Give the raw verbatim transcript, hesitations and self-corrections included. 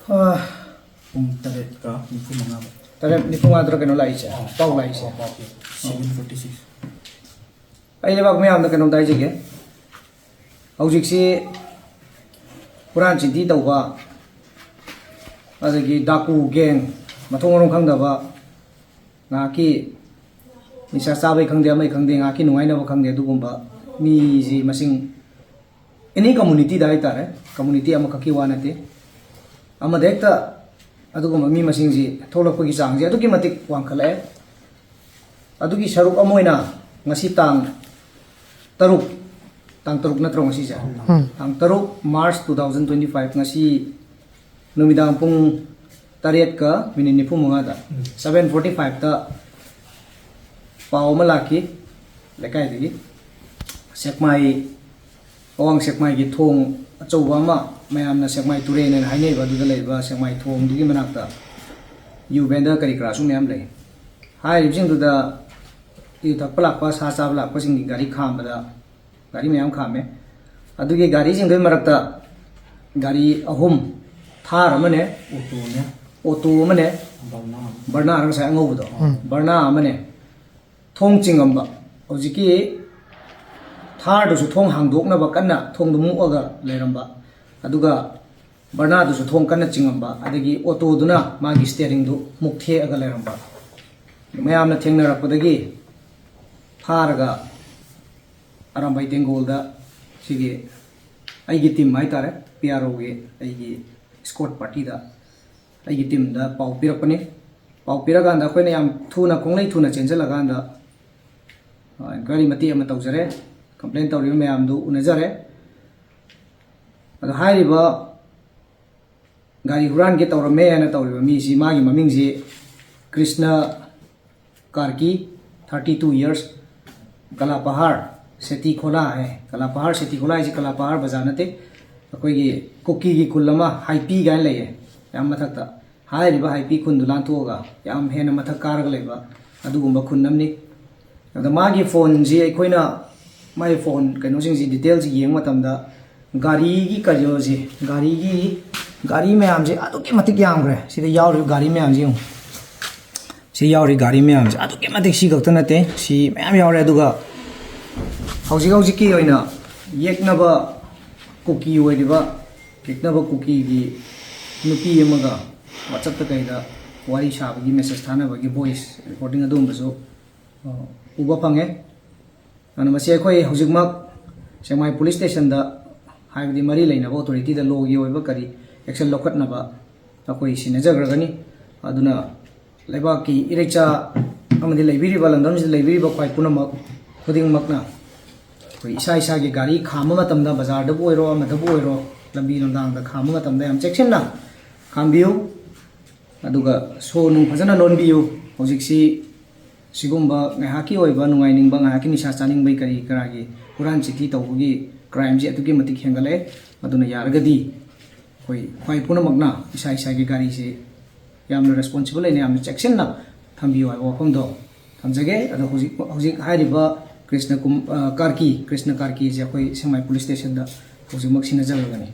ꯑꯥ, ꯄꯨꯡ ꯇꯔꯦꯠꯀ ꯅꯤꯐꯨ ꯃꯉꯥ꯫ ꯇꯔꯦꯠ ꯅꯤꯐꯨ ꯃꯉꯥꯗꯔ ꯀꯩꯅꯣ ꯂꯥꯛꯏꯁꯦ, ꯄꯥꯎ ꯂꯥꯛꯏꯁꯦ꯫ ꯄꯥꯎ ꯄꯥꯎ ꯄꯤ꯫ Seven forty six꯫ ꯑꯩ ꯂꯩꯕꯥꯛ ꯃꯌꯥꯝꯗ ꯀꯩꯅꯣꯝꯇ ꯍꯥꯏꯖꯒꯦ꯫ ꯍꯧꯖꯤꯛꯁꯤ ꯍꯨꯔꯥꯟ ꯆꯤꯟꯊꯤ ꯇꯧꯕ, ꯑꯗꯒꯤ ꯗꯥꯀꯨ ꯒꯦꯡ, ꯃꯊꯣꯡ ꯃꯔꯝ ꯈꯪꯗꯕ, ꯉꯥꯏꯍꯥꯛꯀꯤ ꯅꯤꯁꯥ ꯆꯥꯕꯩ ꯈꯪꯗꯦ, ꯑꯃꯩ ꯈꯪꯗꯦ, ꯉꯥꯏꯍꯥꯛꯀꯤ ꯅꯨꯡꯉꯥꯏꯅꯕ ꯈꯪꯗꯦ, ꯑꯗꯨꯒꯨꯝꯕ ꯃꯤꯁꯤ ꯃꯁꯤꯡ ꯑꯦꯅꯤ ꯀꯝꯃꯨꯅꯤꯇꯤꯗ ꯍꯥꯏꯇꯥꯔꯦ, ꯀꯝꯃꯨꯅꯤꯇꯤ ꯑꯃꯈꯛꯀꯤ ꯋꯥ ꯅꯠꯇꯦ, ꯑꯃꯗ ꯍꯦꯛꯇ ꯑꯗꯨꯒꯨꯝꯕ ꯃꯤ ꯃꯁꯤꯡꯁꯤ ꯊꯣꯛꯂꯛꯄꯒꯤ ꯆꯥꯡꯁꯦ ꯑꯗꯨꯛꯀꯤ ꯃꯇꯤꯛ ꯋꯥꯡꯈꯠꯂꯛꯑꯦ꯫ ꯑꯗꯨꯒꯤ ꯁꯔꯨꯛ ꯑꯃ ꯑꯣꯏꯅ ꯉꯁꯤ ꯇꯥꯡ ꯇꯔꯨꯛ, ꯇꯥꯡ ꯇꯔꯨꯛ ꯅꯠꯇ꯭ꯔꯣ ꯉꯁꯤꯁꯦ? ꯎꯝ꯫ ꯇꯥꯡ ꯇꯔꯨꯛ March two thousand twenty five, ꯉꯁꯤ ꯅꯨꯃꯤꯗꯥꯡ ꯄꯨꯡ ꯇꯔꯦꯠꯀ ꯃꯤꯅꯤꯠ ꯅꯤꯐꯨ ꯃꯉꯥꯗ, ꯎꯝ꯫ Seven forty five ꯇ ꯄꯥꯎ ꯑꯃ ꯂꯥꯛꯈꯤ ꯂꯩꯀꯥꯏꯗꯒꯤ꯫ ꯁꯦꯛꯃꯥꯏ, ꯑꯋꯥꯡ ꯁꯦꯛꯃꯥꯏꯒꯤ ꯊꯣꯡ ꯑꯆꯧꯕ ꯑꯃ, ꯃꯌꯥꯝꯅ ꯁꯦꯛꯃꯥꯏ ꯇꯨꯔꯦꯜ ꯍꯥꯏꯅ ꯍꯥꯏꯅꯩꯕ, ꯑꯗꯨꯗ ꯂꯩꯕ ꯁꯦꯛꯃꯥꯏ ꯊꯣꯡꯗꯨꯒꯤ ꯃꯅꯥꯛꯇ ꯌꯨ ꯚꯦꯟꯗꯔ ꯀꯔꯤ ꯀꯔꯥꯁꯨ ꯃꯌꯥꯝ ꯂꯩ꯫ ꯍꯥꯏꯔꯤꯕꯁꯤꯡꯗꯨꯗ ꯌꯨ ꯊꯛꯄ ꯂꯥꯛꯄ, ꯁꯥ ꯆꯥꯕ ꯂꯥꯛꯄꯁꯤꯡꯒꯤ ꯒꯥꯔꯤ ꯈꯥꯝꯕꯗ ꯒꯥꯔꯤ ꯃꯌꯥꯝ ꯈꯥꯝꯃꯦ꯫ ꯑꯗꯨꯒꯤ ꯒꯥꯔꯤꯁꯤꯡꯗꯨꯒꯤ ꯃꯔꯛꯇ ꯒꯥꯔꯤ ꯑꯍꯨꯝ, ꯊꯥꯔ ꯑꯃꯅꯦ, ꯑꯣꯇꯣꯅꯦ꯫ ꯑꯣꯇꯣ ꯑꯃꯅꯦ, ꯕꯔꯅꯥ꯫ ꯕꯔꯅꯥꯔ ꯉꯁꯥꯏ ꯑꯉꯧꯕꯗꯣ, ꯎꯝ꯫ ꯕꯔꯅꯥ ꯑꯃꯅꯦ, ꯊꯣꯡ ꯆꯤꯡꯉꯝꯕ꯫ ꯍꯧꯖꯤꯛꯀꯤ ꯊꯥꯔꯗꯨꯁꯨ ꯊꯣꯡ ꯍꯥꯡꯗꯣꯛꯅꯕ ꯀꯟꯅ ꯊꯣꯡꯗꯨ ꯃꯨꯛꯑꯒ ꯂꯩꯔꯝꯕ꯫ ꯑꯗꯨꯒ ꯕꯔꯅꯥꯗꯨꯁꯨ ꯊꯣꯡ ꯀꯟꯅ ꯆꯤꯡꯉꯝꯕ꯫ ꯑꯗꯒꯤ ꯑꯣꯇꯣꯗꯨꯅ ꯃꯥꯒꯤ ꯁ꯭ꯇꯤꯌꯔꯤꯡꯗꯨ ꯃꯨꯛ ꯊꯦꯛꯑꯒ ꯂꯩꯔꯝꯕ꯫ ꯃꯌꯥꯝꯅ ꯊꯦꯡꯅꯔꯛꯄꯗꯒꯤ ꯐꯥꯔꯒ ꯑꯔꯥꯝꯕꯥꯏ ꯇꯦꯡꯒꯣꯜꯗ ꯁꯤꯒꯤ ꯑꯩꯒꯤ ꯇꯤꯝ ꯍꯥꯏꯇꯥꯔꯦ, ꯄꯤ ꯑꯥꯔ ꯑꯣꯒꯤ ꯑꯩꯒꯤ ꯏꯁꯀꯣꯔꯠ ꯄꯥꯔꯇꯤꯗ ꯑꯩꯒꯤ ꯇꯤꯝꯗ ꯄꯥꯎ ꯄꯤꯔꯛꯄꯅꯤ꯫ ꯄꯥꯎ ꯄꯤꯔꯀꯥꯟꯗ ꯑꯩꯈꯣꯏꯅ ꯌꯥꯝ ꯊꯨꯅ, ꯈꯣꯡꯂꯩ ꯊꯨꯅ ꯆꯦꯟꯁꯤꯜꯂꯀꯥꯟꯗ, ꯑ, ꯏꯟꯀ꯭ꯋꯥꯏꯔꯤ ꯃꯇꯦꯛ ꯑꯃ ꯇꯧꯖꯔꯦ꯫ ꯀꯝꯄ꯭ꯂꯦꯟ ꯇꯧꯔꯤꯕ ꯃꯌꯥꯝꯗꯨ ꯎꯅꯖꯔꯦ꯫ ꯑꯗꯣ ꯍꯥꯏꯔꯤꯕ ꯒꯥꯔꯤ ꯍꯨꯔꯥꯟꯒꯦ ꯇꯧꯔꯝꯃꯦ ꯍꯥꯏꯅ ꯇꯧꯔꯤꯕ ꯃꯤꯁꯤ, ꯃꯥꯒꯤ ꯃꯃꯤꯡꯁꯤ ꯀ꯭ꯔꯤꯁꯅ ꯀꯥꯔꯀꯤ, thirty two years, ꯀꯂꯥꯄꯍꯥꯔ ꯁꯦꯇꯤ ꯈꯣꯂꯥ ꯍꯥꯏ꯫ ꯀꯂꯥꯄꯍꯥꯔ ꯁꯦꯇꯤ ꯈꯣꯂꯥ ꯍꯥꯏꯁꯤ ꯀꯂꯥꯄꯍꯥꯔ ꯕꯖꯥꯔ ꯅꯠꯇꯦ, ꯑꯩꯈꯣꯏꯒꯤ ꯀꯨꯀꯤꯒꯤ ꯈꯨꯜ ꯑꯃ ꯍꯥꯏꯄꯤ ꯀꯥꯏꯅ ꯂꯩꯌꯦ, ꯌꯥꯝ ꯃꯊꯛꯇ꯫ ꯍꯥꯏꯔꯤꯕ ꯍꯥꯏꯄꯤ ꯈꯨꯟꯗꯨ ꯂꯥꯟꯊꯣꯛꯑꯒ ꯌꯥꯝ ꯍꯦꯟꯅ ꯃꯊꯛ ꯀꯥꯔꯒ ꯂꯩꯕ ꯑꯗꯨꯒꯨꯝꯕ ꯈꯨꯟ ꯑꯃꯅꯤ꯫ ꯑꯗ ꯃꯥꯒꯤ ꯐꯣꯟꯁꯤ ꯑꯩꯈꯣꯏꯅ, ꯃꯥꯒꯤ ꯐꯣꯟ ꯀꯩꯅꯣꯁꯤꯡꯁꯤ, ꯗꯤꯇꯦꯜꯁꯤ ꯌꯦꯡꯕ ꯃꯇꯝꯗ ꯒꯥꯔꯤꯒꯤ ꯀꯩꯅꯣꯁꯤ, ꯒꯥꯔꯤꯒꯤ ꯒꯥꯔꯤ ꯃꯌꯥꯝꯁꯦ ꯑꯗꯨꯛꯀꯤ ꯃꯇꯤꯛ ꯌꯥꯝꯈ꯭ꯔꯦ꯫ ꯁꯤꯗ ꯌꯥꯎꯔꯤꯕ ꯒꯥꯔꯤ ꯃꯌꯥꯝꯁꯦ ꯌꯦꯡꯉꯨ꯫ ꯁꯤ ꯌꯥꯎꯔꯤ ꯒꯥꯔꯤ ꯃꯌꯥꯝꯁꯦ ꯑꯗꯨꯛꯀꯤ ꯃꯇꯤꯛ ꯁꯤ ꯈꯛꯇ ꯅꯠꯇꯦ, ꯁꯤ ꯃꯌꯥꯝ ꯌꯥꯎꯔꯦ꯫ ꯑꯗꯨꯒ ꯍꯧꯖꯤꯛ ꯍꯧꯖꯤꯛꯀꯤ ꯑꯣꯏꯅ ꯌꯦꯛꯅꯕ ꯀꯨꯀꯤ ꯑꯣꯏꯔꯤꯕ, ꯌꯦꯛꯅꯕ ꯀꯨꯀꯤꯒꯤ ꯅꯨꯄꯤ ꯑꯃꯒ WhatsApp-ꯇ ꯀꯩꯗ ꯋꯥꯔꯤ ꯁꯥꯕꯒꯤ, message ꯊꯥꯅꯕꯒꯤ voice recording ꯑꯗꯨꯒꯨꯝꯕꯁꯨ, ꯑ, ꯎꯕ ꯐꯪꯉꯦ꯫ ꯑꯗꯨꯅ ꯃꯁꯤ ꯑꯩꯈꯣꯏ ꯍꯧꯖꯤꯛꯃꯛ ꯁꯦꯛꯃꯥꯏ police station-ꯗ, ꯍꯥꯏꯕꯗꯤ ꯃꯔꯤ ꯂꯩꯅꯕ authority-ꯗ law-ꯒꯤ ꯑꯣꯏꯕ ꯀꯔꯤ action ꯂꯧꯈꯠꯅꯕ ꯑꯩꯈꯣꯏ ꯁꯤꯟꯅꯖꯈ꯭ꯔꯒꯅꯤ꯫ ꯑꯗꯨꯅ ꯂꯩꯕꯥꯛꯀꯤ ꯏꯔꯩꯆꯥ ꯑꯃꯗꯤ ꯂꯩꯕꯤꯔꯤꯕ, ꯂꯝꯗꯝꯁꯤꯗ ꯂꯩꯕꯤꯔꯤꯕ ꯈ꯭ꯋꯥꯏ ꯄꯨꯝꯅꯃꯛ ꯈꯨꯗꯤꯡꯃꯛꯅ ꯑꯩꯈꯣꯏ ꯏꯁꯥ ꯏꯁꯥꯒꯤ ꯒꯥꯔꯤ ꯈꯥꯝꯕ ꯃꯇꯝꯗ, ꯕꯖꯥꯔꯗꯕꯨ ꯑꯣꯏꯔꯣ, ꯑꯃꯗꯕꯨ ꯑꯣꯏꯔꯣ, ꯂꯝꯕꯤ ꯂꯝꯗꯥꯡꯗ ꯈꯥꯝꯕ ꯃꯇꯝꯗ ꯌꯥꯝ ꯆꯦꯛꯁꯤꯟꯅ ꯈꯥꯝꯕꯤꯌꯨ꯫ ꯑꯗꯨꯒ ꯁꯣ ꯅꯨꯡ ꯐꯖꯅ ꯂꯣꯟꯕꯤꯌꯨ꯫ ꯍꯧꯖꯤꯛꯁꯤ ꯁꯤꯒꯨꯝꯕ ꯉꯥꯏꯍꯥꯛꯀꯤ ꯑꯣꯏꯕ ꯅꯨꯡꯉꯥꯏꯅꯤꯡꯕ, ꯉꯥꯏꯍꯥꯛꯀꯤ ꯅꯤꯁꯥ ꯆꯥꯅꯤꯡꯕꯒꯤ ꯀꯔꯤ ꯀꯔꯥꯒꯤ ꯍꯨꯔꯥꯟ ꯆꯤꯊꯤ ꯇꯧꯕꯒꯤ crime-ꯁꯤ ꯑꯗꯨꯛꯀꯤ ꯃꯇꯤꯛ ꯍꯦꯟꯒꯠꯂꯛꯑꯦ꯫ ꯑꯗꯨꯅ ꯌꯥꯔꯒꯗꯤ ꯑꯩꯈꯣꯏ ꯈ꯭ꯋꯥꯏ ꯄꯨꯝꯅꯃꯛꯅ ꯏꯁꯥ ꯏꯁꯥꯒꯤ ꯒꯥꯔꯤꯁꯤ ꯌꯥꯝꯅ responsible ꯑꯣꯏꯅ, ꯌꯥꯝꯅ ꯆꯦꯛꯁꯤꯟꯅ ꯊꯝꯕꯤꯌꯨ ꯍꯥꯏꯕ ꯋꯥꯐꯝꯗꯣ ꯊꯝꯖꯒꯦ꯫ ꯑꯗꯣ ꯍꯧꯖꯤꯛ, ꯍꯧꯖꯤꯛ ꯍꯥꯏꯔꯤꯕ ꯀ꯭ꯔꯤꯁꯅ ꯀꯨꯝ-, ꯑ, ꯀꯥꯔꯀꯤ, ꯀ꯭ꯔꯤꯁꯅ ꯀꯥꯔꯀꯤꯁꯦ ꯑꯩꯈꯣꯏ ꯁꯦꯛꯃꯥꯏ police station-ꯗ ꯍꯧꯖꯤꯛꯃꯛ ꯁꯤꯟꯅꯖꯔꯒꯅꯤ꯫